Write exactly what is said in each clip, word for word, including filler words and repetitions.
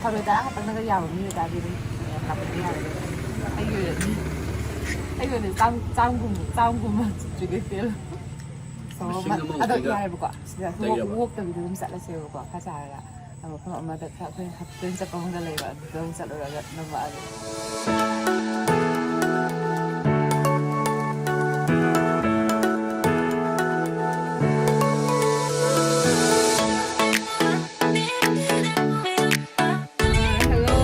ꯊꯔꯣꯏ ꯇꯔꯥ ꯈꯛꯇꯪꯅꯒ ꯌꯥꯕ ꯃꯤ ꯑꯣꯏꯇꯥꯔꯗꯤ ꯑꯗꯨꯝ ꯀꯥꯞꯄꯗꯤ ꯌꯥꯔꯦ꯫ ꯑꯩꯒꯤ ꯑꯣꯏꯅꯗꯤ, ꯑꯩꯒꯤ ꯑꯣꯏꯅꯗꯤ ꯆꯥꯝ-, ꯆꯥꯝꯒꯨꯝꯕ, ꯆꯥꯝꯒꯨꯝꯕ ꯆꯨꯞꯇ꯭ꯔꯤꯒꯩ ꯄꯦꯜꯂꯦ꯫ So, ꯂꯤꯁꯤꯡ ꯑꯃꯃꯨꯛ ꯑꯗꯣ ꯂꯩꯔꯕ? ꯌꯥꯔꯦꯕꯀꯣ, ꯁꯤꯗ ꯂꯩꯔꯕ? ꯋꯣꯛꯇꯕꯤꯗ ꯑꯗꯨꯝ ꯆꯠꯂꯁꯦꯕꯀꯣ, ꯈꯔ ꯆꯥꯔꯒ꯫ ꯑꯗꯣ ꯃꯐꯝ ꯑꯃꯗ ꯈꯔ ꯑꯩꯈꯣꯏ ꯍꯥꯞꯄꯦꯟ ꯆꯠꯄ ꯃꯐꯝꯗ ꯂꯩꯕ, ꯑꯗꯨꯗ ꯑꯃꯨꯛ ꯆꯠꯂꯨꯔꯒ ꯅꯝꯃꯛꯑꯒꯦ꯫ Hello,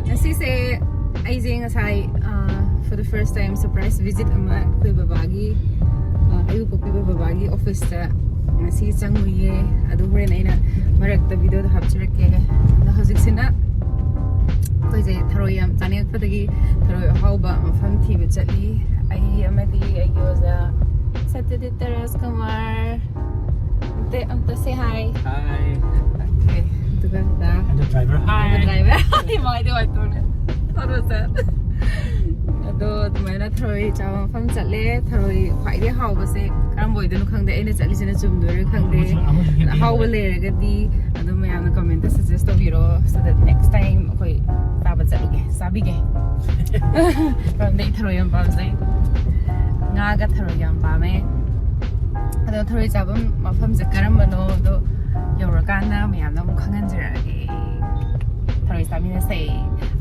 ꯉꯁꯤꯁꯦ ꯑꯩꯁꯦ ꯉꯁꯥꯏ, ꯑ, for the first time surprise visit ꯑꯃ ꯑꯩꯈꯣꯏ ꯕꯕꯥꯒꯤ, ꯑ, ꯑꯩꯕꯨ ꯄꯣꯛꯄꯤꯕ ꯕꯕꯥꯒꯤ office ꯇ ꯉꯁꯤ ꯆꯪꯉꯨꯏꯌꯦ꯫ ꯑꯗꯨ ꯍꯣꯔꯦꯟ ꯑꯩꯅ ꯃꯔꯛꯇ video ꯗ ꯍꯥꯞꯆꯔꯛꯀꯦ꯫ ꯑꯗꯣ ꯍꯧꯖꯤꯛꯁꯤꯅ ꯑꯩꯈꯣꯏꯁꯦ ꯊꯔꯣꯏ ꯌꯥꯝ ꯆꯥꯅꯤꯡꯉꯛꯄꯗꯒꯤ ꯊꯔꯣꯏ ꯑꯍꯥꯎꯕ ꯃꯐꯝ ꯊꯤꯕ ꯆꯠꯂꯤ꯫ ꯑꯩ ꯑꯃꯗꯤ ꯑꯩꯒꯤ ꯑꯣꯖꯥ ꯁꯇ꯭ꯌꯖꯤꯠ ꯔꯥꯖꯀꯨꯃꯥꯔ꯫ ꯑꯝꯇ, ꯑꯝꯇ say hi꯫ Hi꯫ Okay, ꯑꯗꯨꯒ ꯗꯥ꯫ ꯑꯗꯨ driver꯫ Hi꯫ ꯑꯗꯨ driver꯫ ꯃꯥꯏꯗꯤ ꯋꯥꯏ ꯇꯧꯔꯦ꯫ ꯐꯣꯇꯣ ꯁꯦ꯫ ꯑꯗꯣ ꯑꯗꯨꯃꯥꯏꯅ ꯊꯔꯣꯏ ꯆꯥꯕ ꯃꯐꯝ ꯆꯠꯂꯦ꯫ ꯊꯔꯣꯏ ꯈ꯭ꯋꯥꯏꯗꯒꯤ ꯍꯥꯎꯕꯁꯦ ꯀꯔꯝꯕ ꯑꯣꯏꯗꯣꯏꯅꯣ ꯈꯪꯗꯦ꯫ ꯑꯩꯅ ꯆꯠꯂꯤꯁꯤꯅ ꯆꯨꯝꯗꯣꯏꯔꯥ ꯈꯪꯗꯦ꯫ ꯑꯃꯁꯨ, ꯑꯃꯁꯨ ꯍꯦꯟꯕꯤꯔꯣꯏ꯫ ꯑꯍꯥꯎꯕ ꯂꯩꯔꯒꯗꯤ ꯑꯗꯨꯝ ꯃꯌꯥꯝꯅ comment ꯇ suggest ꯇꯧꯕꯤꯔꯣ, so that next time ꯑꯩꯈꯣꯏ ꯆꯥꯕ ꯆꯠꯂꯨꯒꯦ, ꯆꯥꯕꯤꯒꯦ꯫ ꯃꯔꯝꯗꯤ ꯑꯩ ꯊꯔꯣꯏ ꯌꯥꯝ ꯄꯥꯝꯖꯩ꯫ ꯉꯥꯒ ꯊꯔꯣꯏ ꯌꯥꯝ ꯄꯥꯝꯃꯦ꯫ ꯑꯗꯣ ꯊꯔꯣꯏ ꯆꯥꯐꯝ ꯃꯐꯝꯁꯦ ꯀꯔꯝꯕꯅꯣꯗꯣ ꯌꯧꯔꯀꯥꯟꯗ ꯃꯌꯥꯝꯗ ꯑꯃꯨꯛ ꯈꯪꯍꯟꯖꯔꯛꯑꯒꯦ꯫ ꯊꯔꯣꯏ ꯆꯥꯃꯤꯟꯅꯁꯦ꯫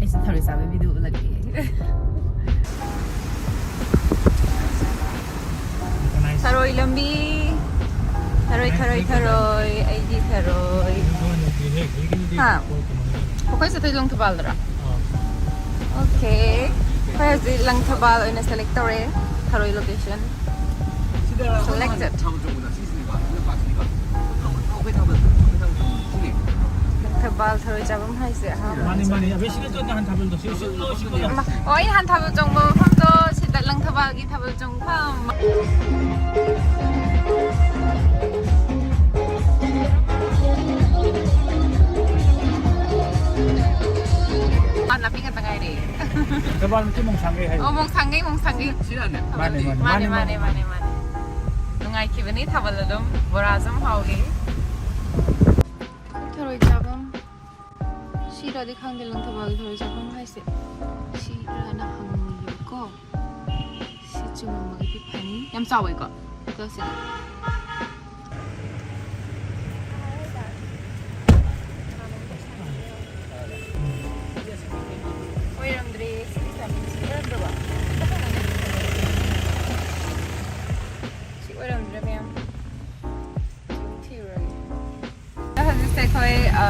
ꯑꯩꯁꯨ ꯊꯔꯣꯏ ꯆꯥꯕꯒꯤ video ꯎꯠꯂꯛꯀꯦ꯫ ꯊꯔꯣꯏ ꯂꯝꯕꯤ꯫ ꯊꯔꯣꯏ, ꯊꯔꯣꯏ, ꯊꯔꯣꯏ꯫ ꯑꯩꯗꯤ ꯊꯔꯣꯏ꯫ ꯍꯥ? ꯑꯩꯈꯣꯏ ꯆꯠꯇꯣꯏ ꯂꯪꯊꯕꯥꯜꯗꯔꯣ? Okay꯫ ꯑꯩꯈꯣꯏ ꯍꯧꯖꯤꯛ ꯂꯪꯊꯕꯥꯜ ꯑꯣꯏꯅ select ꯇꯧꯔꯦ꯫ ꯊꯔꯣꯏ location selected꯫ ꯂꯪꯊꯕꯥꯜ ꯊꯔꯣꯏ ꯆꯥꯐꯝ ꯍꯥꯏꯁꯦ ꯑꯍꯥꯟꯕ꯫ ꯃꯥꯅꯦ, ꯃꯥꯅꯦ꯫ ꯑꯕꯦ, ꯁꯤꯗ ꯆꯠꯅ ꯍꯥꯟ ꯊꯥꯕꯜꯗꯣ꯫ ꯁꯤ, ꯁꯤ, ꯁꯤ, ꯁꯤ꯫ ꯑꯃ, ꯑꯣ, ꯑꯩ ꯍꯥꯟ ꯊꯥꯕꯜ ꯆꯣꯡꯕ ꯃꯐꯝꯗꯣ ꯁꯤꯗ ꯂꯪꯊꯕꯥꯜꯒꯤ ꯊꯥꯕꯜ ꯆꯣꯡꯐꯝ꯫ ꯑꯥ, ꯂꯝꯕꯤ ꯈꯛꯇ ꯉꯥꯏꯔꯦ꯫ ꯊꯕꯥꯜ ꯃꯆꯨ ꯃꯣꯡꯁꯥꯡꯒꯩ ꯍꯥꯏ꯫ ꯑꯣ, ꯃꯣꯡꯁꯥꯡꯒꯩ, ꯃꯣꯡꯁꯥꯡꯒꯩ꯫ ꯃꯥꯅꯦ, ꯃꯥꯅꯦ, ꯃꯥꯅꯦ, ꯃꯥꯅꯦ, ꯃꯥꯅꯦ, ꯃꯥꯅꯦ, ꯃꯥꯅꯦ꯫ ꯃꯥꯅꯦ꯫ ꯅꯨꯡꯉꯥꯏꯈꯤꯕꯅꯤ ꯊꯥꯕꯜ ꯑꯗꯨꯝ, ꯕꯣꯔꯥꯁꯨ ꯑꯗꯨꯝ ꯍꯥꯎꯈꯤ꯫ ꯊꯔꯣꯏ ꯆꯥꯐꯝ꯫ ꯁꯤꯔꯗꯤ ꯈꯪꯗꯦ, ꯂꯪꯊꯕꯥꯜꯒꯤ ꯊꯔꯣꯏ ꯆꯥꯐꯝ ꯍꯥꯏꯁꯦ ꯁꯤꯔꯥꯅ ꯍꯪꯉꯨꯏꯕꯀꯣ꯫ ꯁꯤ ꯆꯨꯝꯃꯝꯃꯒꯗꯤ ꯐꯅꯤ꯫ ꯌꯥꯝ ꯆꯥꯎꯋꯦꯀꯣ꯫ ꯆꯠꯁꯦ꯫ ꯑꯣꯏꯔꯝꯗ꯭ꯔꯦ꯫ ꯁꯤ ꯑꯣꯏꯔꯝꯗ꯭ꯔꯕ? ꯁꯤ ꯑꯣꯏꯔꯝꯗ꯭ꯔꯦ, ꯃꯌꯥꯝ꯫ ꯊꯤꯔꯨꯔꯒꯦ꯫ ꯍꯧꯖꯤꯛꯁꯦ ꯑꯩꯈꯣꯏ, ꯑ,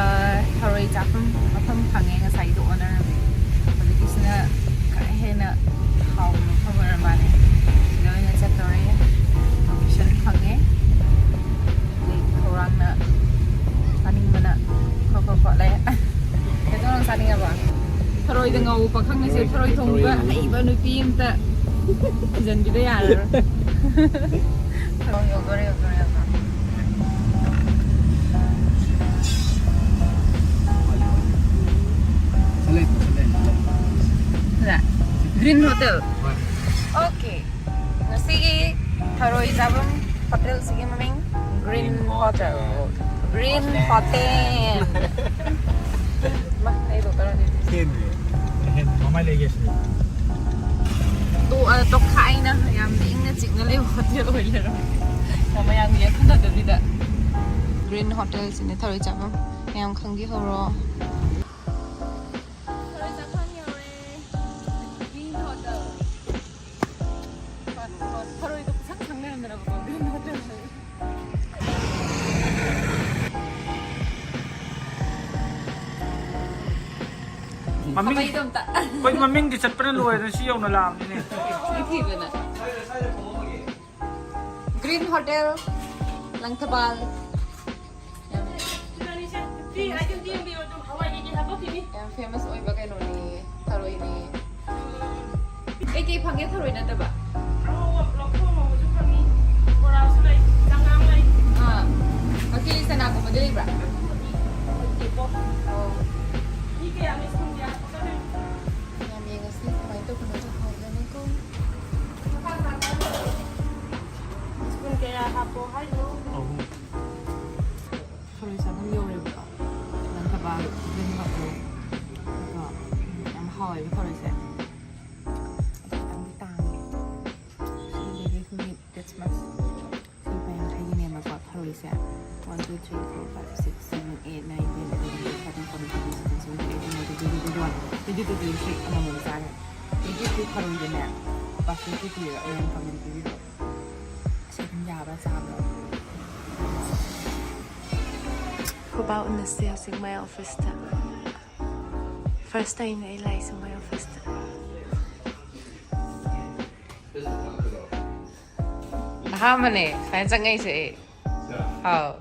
ꯊꯔꯣꯏ ꯆꯥꯐꯝ ꯃꯐꯝ ꯐꯪꯉꯦ꯫ ꯉꯁꯥꯏꯒꯤꯗꯣ ꯑꯣꯟꯅꯔꯝꯃꯦ꯫ ꯍꯧꯖꯤꯛꯀꯤꯁꯤꯅ ꯈꯔ ꯍꯦꯟꯅ ꯍꯥꯎꯕ ꯃꯐꯝ ꯑꯣꯏꯔ ꯃꯥꯜꯂꯦ꯫ ꯁꯤꯗ ꯑꯣꯏꯅ ꯆꯠꯇꯧꯔꯦ꯫ ꯂꯣꯀꯦꯁꯟ ꯐꯪꯉꯦ꯫ ꯑꯗꯩ ꯈꯧꯔꯥꯡꯅ ꯆꯥꯅꯤꯡꯕꯅ ꯈꯣ ꯈꯣ ꯈꯣꯠꯂꯦ꯫ ꯀꯩꯗꯧꯔ ꯆꯥꯅꯤꯡꯉꯕ? ꯊꯔꯣꯏꯗ ꯉꯧꯕ ꯄꯥꯈꯪ ꯑꯁꯦ ꯊꯔꯣꯏ ꯊꯣꯡꯕ ꯍꯩꯕ ꯅꯨꯄꯤ ꯑꯝꯇ ꯊꯤꯖꯤꯟꯕꯤꯗ ꯌꯥꯔꯔꯣꯏ꯫ ꯊꯔꯣꯏ ꯌꯧꯗꯣꯔꯦ, ꯌꯧꯗꯣꯔꯦ, ꯌꯧꯗꯣꯔꯦ꯫ ꯁꯤꯗ? Green Hotel꯫ ꯍꯣꯏ꯫ Okay꯫ ꯉꯁꯤꯒꯤ ꯊꯔꯣꯏ ꯆꯥꯐꯝ ꯍꯣꯇꯦꯜꯁꯤꯒꯤ ꯃꯃꯤꯡ Green Hotel꯫ Green Hotel꯫ ꯃꯥ, ꯑꯩ ꯗꯣꯛꯇꯔ ꯑꯣꯏꯗꯣꯏꯅꯦ꯫ ꯍꯦꯟ-, ꯍꯦꯟ-, ꯃꯃꯥꯏ ꯂꯩꯒꯦ ꯁꯤꯗꯤ꯫ ꯇꯣ-, ꯑ, ꯇꯣꯈꯥꯏꯅ ꯌꯥꯝ ꯏꯪꯅ ꯆꯤꯛꯅ ꯂꯩꯕ ꯍꯣꯇꯦꯜ ꯑꯣꯏ ꯂꯩꯔꯝꯃꯦ꯫ ꯃꯌꯥꯝꯒꯤ ꯈꯟꯅꯗꯕꯤꯗ꯫ Green Hotel ꯁꯤꯅꯦ ꯊꯔꯣꯏ ꯆꯥꯐꯝ꯫ ꯃꯌꯥꯝ ꯈꯪꯕꯤꯍꯧꯔꯣ꯫ ꯊꯔꯣꯏ ꯆꯥꯐꯝ ꯌꯧꯔꯦ꯫ Green Hotel꯫ ꯊꯔꯣꯏꯗꯣ ꯄꯨꯡꯁꯪ ꯁꯪ ꯂꯩꯔꯝꯗꯅꯕꯀꯣ, Green Hotel꯫ ꯃꯃꯤꯡ, ꯈꯥꯕꯩꯗꯣ ꯑꯝꯇ꯫ ꯑꯩꯈꯣꯏ ꯃꯃꯤꯡꯗꯤ ꯆꯠꯄꯅ ꯂꯣꯏꯔꯦ, ꯁꯤ ꯌꯧꯅ ꯂꯥꯛꯑꯕꯅꯤꯅꯦ꯫ ꯃꯤ ꯊꯤꯕꯅ꯫ Green Hotel, Langthabal. ꯌꯥꯝ ꯌꯥꯝ famous ꯑꯣꯏꯕ ꯀꯩꯅꯣꯅꯦ, ꯊꯔꯣꯏꯅꯦ꯫ ꯀꯩꯀꯩ ꯐꯪꯒꯦ ꯊꯔꯣꯏ ꯅꯠꯇꯕ? ꯑꯉꯧꯕ, ꯂꯐꯨ ꯑꯉꯧꯕꯁꯨ ꯐꯪꯉꯤ, ꯕꯣꯔꯥꯁꯨ ꯂꯩ, ꯆꯉꯥꯡ ꯂꯩ꯫ ꯑꯥ, ꯀꯛꯆꯤꯡ ꯁꯅꯥꯒꯨꯝꯕꯗꯤ ꯂꯩꯕ꯭ꯔꯥ? ꯑꯗꯨꯒꯨꯝꯕꯗꯤ ꯂꯩꯇꯦꯀꯣ꯫ ꯑꯣ꯫ ꯃꯤ ꯀꯌꯥꯝ ꯂꯩ ꯁꯪꯒꯦ ꯍꯥꯏꯔꯛꯄꯗ ꯑꯗꯨꯝ꯫ ꯌꯥꯝ ꯌꯦꯡꯉꯁꯤ ꯀꯃꯥꯏꯅ ꯇꯧꯕꯅꯣꯗꯣ ꯍꯥꯎꯒꯅꯤꯀꯣ꯫ ꯁ꯭ꯄꯨꯟ ꯀꯌꯥ ꯍꯥꯞꯄꯣ ꯍꯥꯏꯅꯣ? ꯑꯍꯨꯝ꯫ ꯊꯔꯣꯏ ꯆꯥꯐꯝ ꯌꯧꯔꯦꯕꯀꯣ꯫ Langthabal Green Hotel꯫ ꯑꯣꯏꯕ ꯊꯧꯔꯤꯁꯦ꯫ ꯑꯗꯣ ꯈꯤꯇꯪꯗꯤ ꯇꯥꯡꯉꯦ꯫ ꯁꯤꯗꯒꯤ ꯃꯤꯠ ꯈ꯭ꯔꯤꯁꯃꯥꯁ ꯁꯤ ꯂꯨꯄꯥ ꯌꯥꯡꯈꯩꯒꯤꯅꯦꯕꯀꯣ ꯊꯧꯔꯤꯁꯦ꯫ One, two, three, four, five, six, seven, eight, nine, ten, eleven, twelve, thirteen, fourteen, fifteen, sixteen, seventeen, eighteen, nineteen, twenty, twenty-one, twenty-two, twenty-three ꯑꯃꯃꯝ ꯆꯥꯔꯦ꯫ Twenty-three ꯊꯧꯔꯤꯗꯅꯦ ꯂꯨꯄꯥ fifty ꯄꯤꯔꯒ ꯃꯌꯥꯝ ꯐꯪꯉꯗꯤ ꯄꯤꯕꯤꯔꯣ꯫ ꯁꯤ ꯑꯗꯨꯝ ꯌꯥꯕ꯭ꯔꯥ ꯆꯥꯕ꯭ꯔꯣ? ꯈꯨꯕꯥ ꯎꯅꯁꯦ ꯍꯧꯖꯤꯛ ꯃꯌꯥꯝ ꯑꯣꯐꯤꯁꯇ꯫ First time ꯑꯩ ꯂꯥꯛꯏꯁꯦ ꯃꯣꯏ ꯑꯣꯐꯤꯁꯇ꯫ ꯑꯍꯥꯟꯕꯅꯦ ꯁꯨꯃꯥꯏꯅ ꯆꯪꯉꯛꯏꯁꯦ ꯑꯩ꯫ ꯑꯥꯎ꯫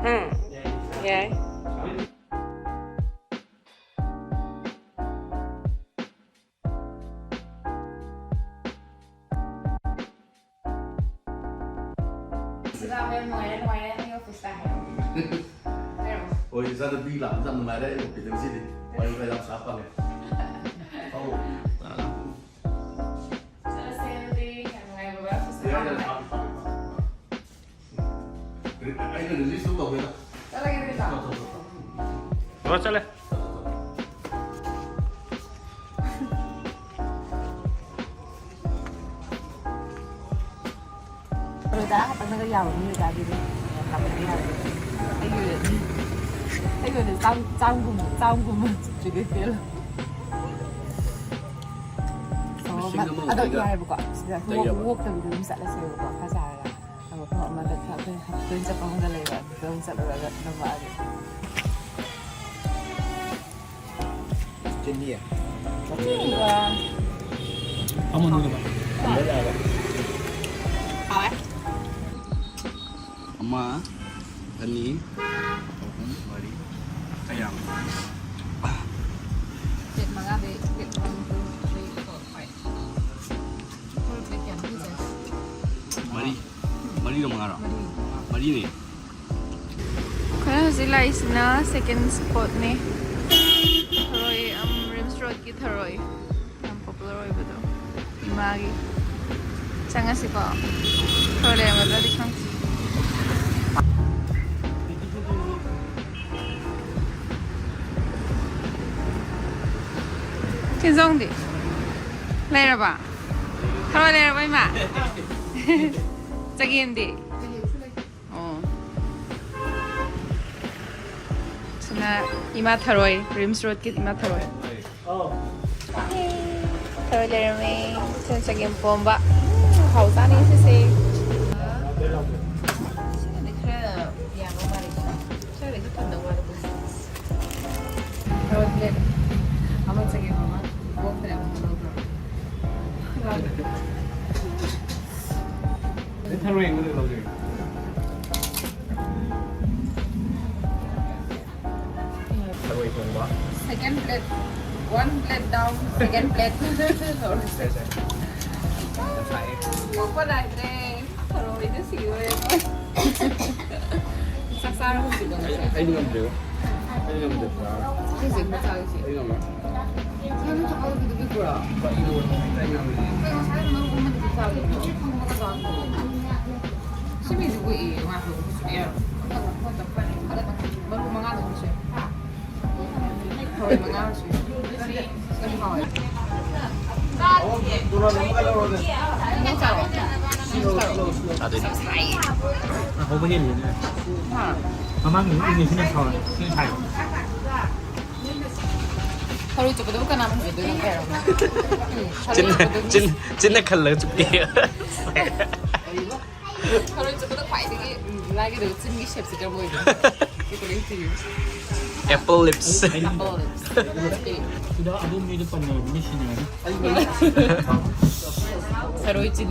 ꯎꯝ꯫ ꯌꯥꯏ꯫ ꯁꯤꯗ ꯌꯥꯝ ꯅꯨꯡꯉꯥꯏꯔꯦ, ꯅꯨꯡꯉꯥꯏꯔꯦ, ꯅꯪꯒꯤ ꯑꯣꯐꯤꯁꯇ ꯍꯥꯏꯔꯣ꯫ ꯍꯥꯏꯔꯣ꯫ ꯍꯣꯏ, ꯏꯆꯥꯅꯨꯄꯤ ꯂꯥꯛꯄꯁꯦ ꯌꯥꯝ ꯅꯨꯡꯉꯥꯏꯔꯦ, ꯑꯩ ꯑꯣꯐꯤꯁꯇ ꯉꯁꯤꯗꯤ꯫ ꯋꯥꯔꯤ ꯋꯥꯇꯥꯏ ꯌꯥꯝ ꯁꯥ ꯐꯪꯉꯦ꯫ ꯑꯧ꯫ ꯆꯠꯂꯁꯦ ꯑꯗꯨꯗꯤ, ꯌꯥꯝ ꯅꯨꯡꯉꯥꯏꯕ ꯕ꯭ꯔꯦꯛꯐꯥꯁ ꯌꯥꯏ, ꯌꯥꯏ, ꯆꯥꯕ꯫ ꯐꯪꯉꯦ, ꯐꯪꯉꯦ, ꯐꯪꯉꯦ꯫ ꯑꯩꯅ ꯔꯤꯂꯤꯁ ꯁꯨꯝ ꯇꯧꯒꯦꯗ꯫ ꯆꯠꯂꯒꯦ ꯑꯗꯨꯗꯤ, ꯂꯥꯛꯑꯣ꯫ ꯆꯠꯂꯣ, ꯆꯠꯂꯣ, ꯆꯠꯂꯣ꯫ ꯕ꯭ꯔꯣ, ꯆꯠꯂꯦ꯫ ꯀꯤꯂꯣ ꯇꯔꯥ ꯈꯛꯇꯪꯅꯒ ꯌꯥꯕ ꯃꯤ ꯑꯣꯏꯇꯥꯔꯗꯤ ꯑꯗꯨꯝ ꯌꯥꯝ ꯂꯥꯞꯄꯗꯤ ꯌꯥꯔꯦ꯫ ꯑꯩꯒꯤ ꯑꯣꯏꯅꯗꯤ, ꯑꯩꯒꯤ ꯑꯣꯏꯅꯗꯤ ꯆꯥꯝ-, ꯆꯥꯝꯒꯨꯝꯕ, ꯆꯥꯝꯒꯨꯝꯕ ꯆꯠꯇ꯭ꯔꯤꯈꯩ ꯄꯦꯜꯂꯦ꯫ So, ꯂꯤꯁꯤꯡ ꯑꯃ ꯑꯗꯣ ꯑꯣꯏꯒ ꯌꯥꯏꯑꯕꯀꯣ꯫ ꯁꯤꯗ walk-, ꯂꯩꯌꯦꯕ꯫ Walk-ꯇꯕꯤꯗ ꯑꯗꯨꯝ ꯆꯠꯂꯁꯦꯕꯀꯣ, ꯈꯔ ꯆꯥꯔꯒ꯫ ꯃꯐꯝ ꯑꯃꯗ ꯑꯩꯈꯣꯏ ꯍꯥꯞꯇꯣꯏꯅ ꯆꯠꯄ ꯑꯃꯒ ꯂꯩꯕ, ꯑꯗꯨꯗ ꯑꯣꯏꯅ ꯆꯠꯂꯨꯔꯒ ꯅꯝꯃꯛꯑꯒꯦ꯫ ꯆꯤꯅꯤ? ꯆꯤꯅꯤꯒ ꯑꯃ ꯅꯨꯡꯉꯥꯏꯕ꯫ ꯍꯥꯎꯋꯦ꯫ ꯑꯃ, ꯑꯅꯤ, ꯑꯍꯨꯝ, ꯃꯔꯤ, ꯀꯌꯥꯝ? Plate ꯃꯉꯥꯗꯤ, plate one, two, three, four, five. Full plate ꯀꯌꯥꯅꯣ ꯄꯤꯖꯦ? ꯃꯔꯤ꯫ ꯃꯔꯤꯔꯣ ꯃꯉꯥꯔꯣ? ꯃꯔꯤ꯫ ꯃꯔꯤꯅꯦ꯫ ꯑꯩꯈꯣꯏꯅ ꯍꯧꯖꯤꯛ ꯂꯥꯛꯏꯁꯤꯅ second spot-ꯅꯦ꯫ ꯊꯔꯣꯏ, ꯎꯝ, ꯔꯤꯝꯁ ꯔꯣꯗꯀꯤ ꯊꯔꯣꯏ꯫ ꯌꯥꯝ popular ꯑꯣꯏꯕꯗꯣ꯫ ꯏꯃꯥꯒꯤ꯫ ꯆꯪꯉꯁꯤꯀꯣ꯫ ꯊꯔꯣꯏ ꯂꯩꯔꯝꯒꯗ꯭ꯔꯗꯤ ꯈꯪꯗꯦ꯫ ꯇꯣꯡꯗꯤ ꯂꯩꯔꯕ? ꯊꯔꯣꯏ ꯂꯩꯔꯕ, ꯏꯃꯥ? ꯆꯒꯦꯝꯗꯤ? ꯑꯣ꯫ ꯁꯤꯅ ꯏꯃꯥ ꯊꯔꯣꯏ, ꯔꯤꯝꯁ ꯔꯣꯗꯀꯤ ꯏꯃꯥ ꯊꯔꯣꯏ꯫ ꯊꯔꯣꯏ ꯂꯩꯔꯝꯃꯦ꯫ ꯁꯤꯅ ꯆꯒꯦꯝ ꯄꯣꯝꯕ꯫ ꯎꯝ, ꯍꯥꯎꯖꯥꯅꯤ ꯁꯤꯁꯦ꯫ ꯁꯤꯅꯗꯤ ꯈꯔ ꯌꯥꯝꯕ ꯃꯥꯜꯂꯤꯀꯣ? ꯁ꯭ꯋꯥꯏꯗꯩ ꯈꯔ ꯊꯝꯗꯧ ꯃꯥꯜꯂꯦ꯫ ꯊꯔꯣꯏ ꯄ꯭ꯂꯦꯠ ꯑꯃ, ꯆꯒꯦꯝ ꯑꯃ, ꯕꯣꯛꯁꯇ ꯌꯥꯝ ꯂꯧꯈ꯭ꯔꯣ꯫ ꯑꯩ ꯊꯔꯣꯏ ꯑꯩꯉꯣꯟꯗ ꯂꯧꯖꯒꯦ꯫ ꯊꯔꯣꯏ ꯊꯣꯡꯕ꯫ Second plate, one plate down, second plate. ꯁꯦ, ꯁꯦ꯫ ꯌꯥꯝ ꯁꯥꯏꯌꯦ꯫ ꯄꯣꯛꯄ ꯅꯥꯏꯗ꯭ꯔꯦ꯫ ꯊꯔꯣꯏꯗ ꯁꯤꯔꯦ꯫ ꯆꯥꯛ ꯆꯥꯔꯕꯣ ꯍꯧꯖꯤꯛ? ꯑꯩ, ꯑꯩ ꯉꯝꯗ꯭ꯔꯦꯕ꯫ ꯑꯩ ꯉꯝꯗ꯭ꯔꯦ꯫ ꯍꯧꯖꯤꯛ ꯑꯃ ꯆꯥꯔꯁꯤ꯫ ꯑꯩ ꯉꯝꯃꯣꯏ꯫ ꯅꯪ ꯆꯥꯛ ꯆꯥꯕꯗꯨꯗꯤ ꯄꯤꯛꯄ꯭ꯔꯣ? ꯀꯔꯤꯅꯣ? ꯑꯩ ꯉꯝꯗ꯭ꯔꯦ꯫ ꯀꯩꯅꯣ ꯉꯁꯥꯏ ꯅꯪ ꯄꯨꯡ ꯑꯅꯤꯗ ꯆꯥꯕꯗꯣ? ꯁꯤ ꯃꯤꯁꯤꯕꯨ ꯑꯦ ꯉꯥꯏꯈꯣ꯫ ꯑꯦ꯫ ꯃꯔꯨ ꯃꯉꯥꯗ ꯍꯨꯟꯁꯦ꯫ ꯊꯔꯣꯏ ꯃꯉꯥ ꯍꯨꯟꯁꯦ꯫ ꯁꯤ ꯌꯥꯝ ꯍꯥꯎꯋꯦ꯫ ꯅꯪ ꯆꯥꯔꯣ꯫ ꯅꯪ ꯆꯥꯔꯣ꯫ ꯆꯥꯗꯣꯏꯅꯦ꯫ ꯌꯥꯝ ꯁꯥꯏꯌꯦ꯫ ꯍꯧꯕ ꯍꯦꯜꯂꯤꯅꯦ꯫ ꯍꯥ? ꯃꯃꯥꯡꯒꯤ ꯏꯪꯉꯤꯁꯤꯅ ꯁꯥꯎꯔꯦ꯫ ꯁꯤꯅ ꯁꯥꯏꯌꯦ꯫ ꯊꯔꯣꯏ ꯆꯨꯞꯄꯗꯕꯨ ꯀꯅꯥ ꯐꯖꯗꯣꯏꯅꯣ ꯀꯩꯅꯣ? ꯎꯝ, ꯊꯔꯣꯏ ꯆꯤꯟ, ꯆꯨꯞꯄꯗꯕꯨ ꯆꯤꯟ, ꯆꯤꯟꯅ ꯈꯜꯂꯒ ꯆꯨꯞꯀꯦ꯫ ꯊꯔꯣꯏ ꯆꯨꯞꯄꯗ ꯈ꯭ꯋꯥꯏꯗꯒꯤ, ꯎꯝ, ꯂꯥꯏꯒꯗꯕ ꯆꯤꯟꯒꯤ ꯁꯦꯞꯁꯦ ꯀꯔꯝꯕ ꯑꯣꯏꯗꯣꯏꯅꯣ? According to you. Apple lips. Apple lips. ꯁꯤꯗ ꯑꯗꯨꯝ ꯃꯤꯗꯣ ꯄꯟꯅꯕꯅꯤ ꯁꯤꯅꯤꯡꯉꯥꯏꯅꯤ꯫ ꯊꯔꯣꯏ ꯆꯤꯟ꯫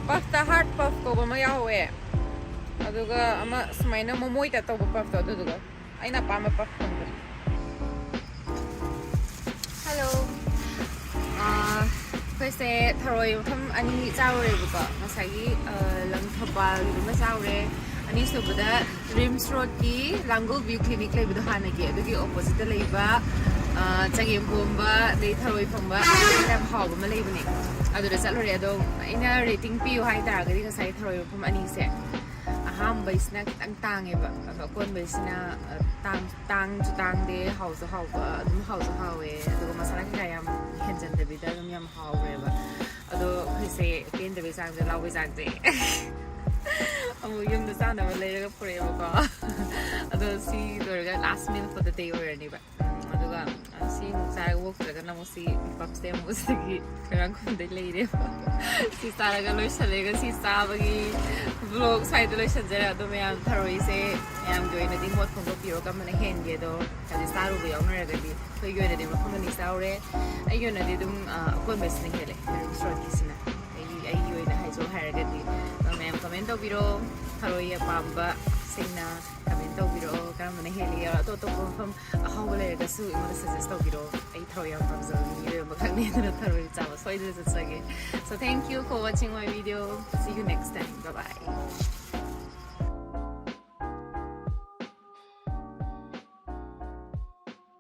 Puffꯇ heart puff ꯀꯧꯕ ꯑꯃ ꯌꯥꯎꯍꯧꯋꯦ꯫ ꯑꯗꯨꯒ ꯑꯃ ꯁꯨꯃꯥꯏꯅ ꯃꯣꯃꯣꯏ type ꯇꯧꯕ puffꯇꯣ, ꯑꯗꯨꯗꯨꯒ ꯑꯩꯅ ꯑꯄꯥꯝꯕ puff ꯐꯪꯗ꯭ꯔꯦ꯫ Hello꯫ ꯑꯥ, ꯑꯩꯈꯣꯏꯁꯦ ꯊꯔꯣꯏ ꯃꯐꯝ ꯑꯅꯤ ꯆꯥꯔꯨꯔꯦꯕꯀꯣ꯫ ꯉꯁꯥꯏꯒꯤ, ꯑꯥ, ꯂꯪꯊꯕꯥꯜꯒꯤꯗꯨꯃ ꯆꯥꯔꯨꯔꯦ꯫ ꯑꯅꯤꯁꯨꯕꯗ ꯔꯤꯝꯁ ꯔꯣꯗꯀꯤ ꯂꯥꯡꯒꯣꯜ ꯚ꯭ꯌꯨ ꯀ꯭ꯂꯤꯅꯤꯛ ꯂꯩꯕꯗꯣ ꯍꯥꯟꯅꯒꯤ, ꯑꯗꯨꯒꯤ oppositeꯇ ꯂꯩꯕ ꯑꯥ, ꯆꯒꯦꯝ ꯄꯣꯝꯕ, ꯑꯗꯩ ꯊꯔꯣꯏ ꯐꯪꯕ, ꯌꯥꯝ ꯍꯥꯎꯕ ꯑꯃ ꯂꯩꯕꯅꯦ꯫ ꯑꯗꯨꯗ ꯆꯠꯂꯨꯔꯦ꯫ ꯑꯗꯣ ꯑꯩꯅ ꯔꯦꯇꯤꯡ ꯄꯤꯌꯨ ꯍꯥꯏ ꯇꯥꯔꯒꯗꯤ ꯉꯁꯥꯏ ꯊꯔꯣꯏ ꯃꯐꯝ ꯑꯅꯤꯁꯦ, ꯑꯍꯥꯟꯕꯩꯁꯤꯅ ꯈꯤꯇꯪ ꯇꯥꯡꯉꯦꯕ, ꯑꯗꯣ ꯑꯀꯣꯟꯕꯩꯁꯤꯅ, ꯑ, ꯇꯥꯡ-, ꯇꯥꯡꯁꯨ ꯇꯥꯡꯗꯦ, ꯍꯥꯎꯁꯨ ꯍꯥꯎꯕ, ꯑꯗꯨꯝ ꯍꯥꯎꯁꯨ ꯍꯥꯎꯋꯦ, ꯑꯗꯨꯒ ꯃꯁꯥꯂꯥ ꯀꯩꯀꯥ ꯌꯥꯝ ꯍꯦꯟꯖꯟꯗꯕꯤꯗ ꯑꯗꯨꯝ ꯌꯥꯝ ꯍꯥꯎꯋꯦꯕ꯫ ꯑꯗꯣ ꯑꯩꯈꯣꯏꯁꯦ ꯄꯦꯟꯗꯕꯩ ꯆꯥꯡꯁꯦ, ꯂꯥꯎꯕꯩ ꯆꯥꯡꯁꯦ꯫ ꯑꯃꯨꯛ ꯌꯨꯝꯗ ꯆꯥꯅꯕ ꯂꯩꯔꯒ ꯄꯨꯔꯛꯑꯦꯕꯀꯣ꯫ ꯑꯗꯣ ꯁꯤ ꯂꯣꯏꯔꯒ last meal for the day ꯑꯣꯏꯔꯅꯤꯕ꯫ ꯎꯝ, ꯑꯗꯨꯒ, ꯑ, ꯁꯤ ꯑꯃꯨꯛ ꯆꯥꯔꯒ ꯑꯣꯛꯇ꯭ꯔꯒꯅ ꯑꯃꯨꯛ ꯁꯤ ꯄꯝꯁꯦ ꯑꯃꯨꯛ ꯁꯤꯗꯒꯤ ꯈꯣꯏꯔꯥꯡꯈꯣꯡꯗꯩ ꯂꯩꯔꯦꯕ꯫ ꯁꯤ ꯆꯥꯔꯒ ꯂꯣꯏꯁꯜꯂꯦꯒ ꯁꯤ ꯆꯥꯕꯒꯤ vlog ꯁ꯭ꯋꯥꯏꯗ ꯂꯣꯏꯁꯟꯖꯔꯦ꯫ ꯑꯗꯣ ꯃꯌꯥꯝ ꯊꯔꯣꯏꯁꯦ ꯃꯌꯥꯝꯒꯤ ꯑꯣꯏꯅꯗꯤ ꯃꯣꯠ ꯐꯣꯡꯗꯣꯛꯄꯤꯔꯣ, ꯀꯔꯝꯕꯅ ꯍꯦꯟꯒꯦꯗꯣ꯫ ꯍꯥꯏꯗꯤ ꯆꯥꯔꯨꯕ ꯌꯥꯎꯅꯔꯒꯗꯤ꯫ ꯑꯩꯈꯣꯏꯒꯤ ꯑꯣꯏꯅꯗꯤ ꯃꯐꯝ ꯑꯅꯤ ꯆꯥꯎꯔꯦ꯫ ꯑꯩꯒꯤ ꯑꯣꯏꯅꯗꯤ ꯑꯗꯨꯝ, ꯑ, ꯑꯀꯣꯟꯕꯁꯤꯅ ꯍꯦꯜꯂꯦ, ꯃꯦꯔꯨꯝ ꯁꯣꯠꯀꯤꯁꯤꯅ꯫ ꯑꯩꯒꯤ, ꯑꯩꯒꯤ ꯑꯣꯏꯅ ꯍꯥꯏꯖꯧ ꯍꯥꯏꯔꯒꯗꯤ꯫ ꯑꯗꯣ ꯃꯌꯥꯝ comment ꯇꯧꯕꯤꯔꯣ, ꯊꯔꯣꯏ ꯑꯄꯥꯝꯕꯁꯤꯡꯅ comment ꯇꯧꯕꯤꯔꯛꯑꯣ, ꯀꯔꯝꯕꯅ ꯍꯦꯜꯂꯤ? ꯑꯇꯣꯞ ꯑꯇꯣꯞꯄ ꯃꯐꯝ ꯑꯍꯥꯎꯕ ꯂꯩꯔꯒꯁꯨ ꯑꯩꯉꯣꯟꯗ suggest ꯇꯧꯕꯤꯔꯣ꯫ ꯑꯩ ꯊꯔꯣꯏ ꯌꯥꯝ ꯄꯥꯝꯖꯕ ꯃꯤ ꯑꯣꯏꯔꯝꯕ ꯈꯪꯉꯦ, ꯑꯗꯨꯅ ꯊꯔꯣꯏ ꯆꯥꯕ ꯁꯣꯏꯗꯅ ꯆꯠꯆꯒꯦ꯫ So thank you for watching my video. See you next time. Bye bye.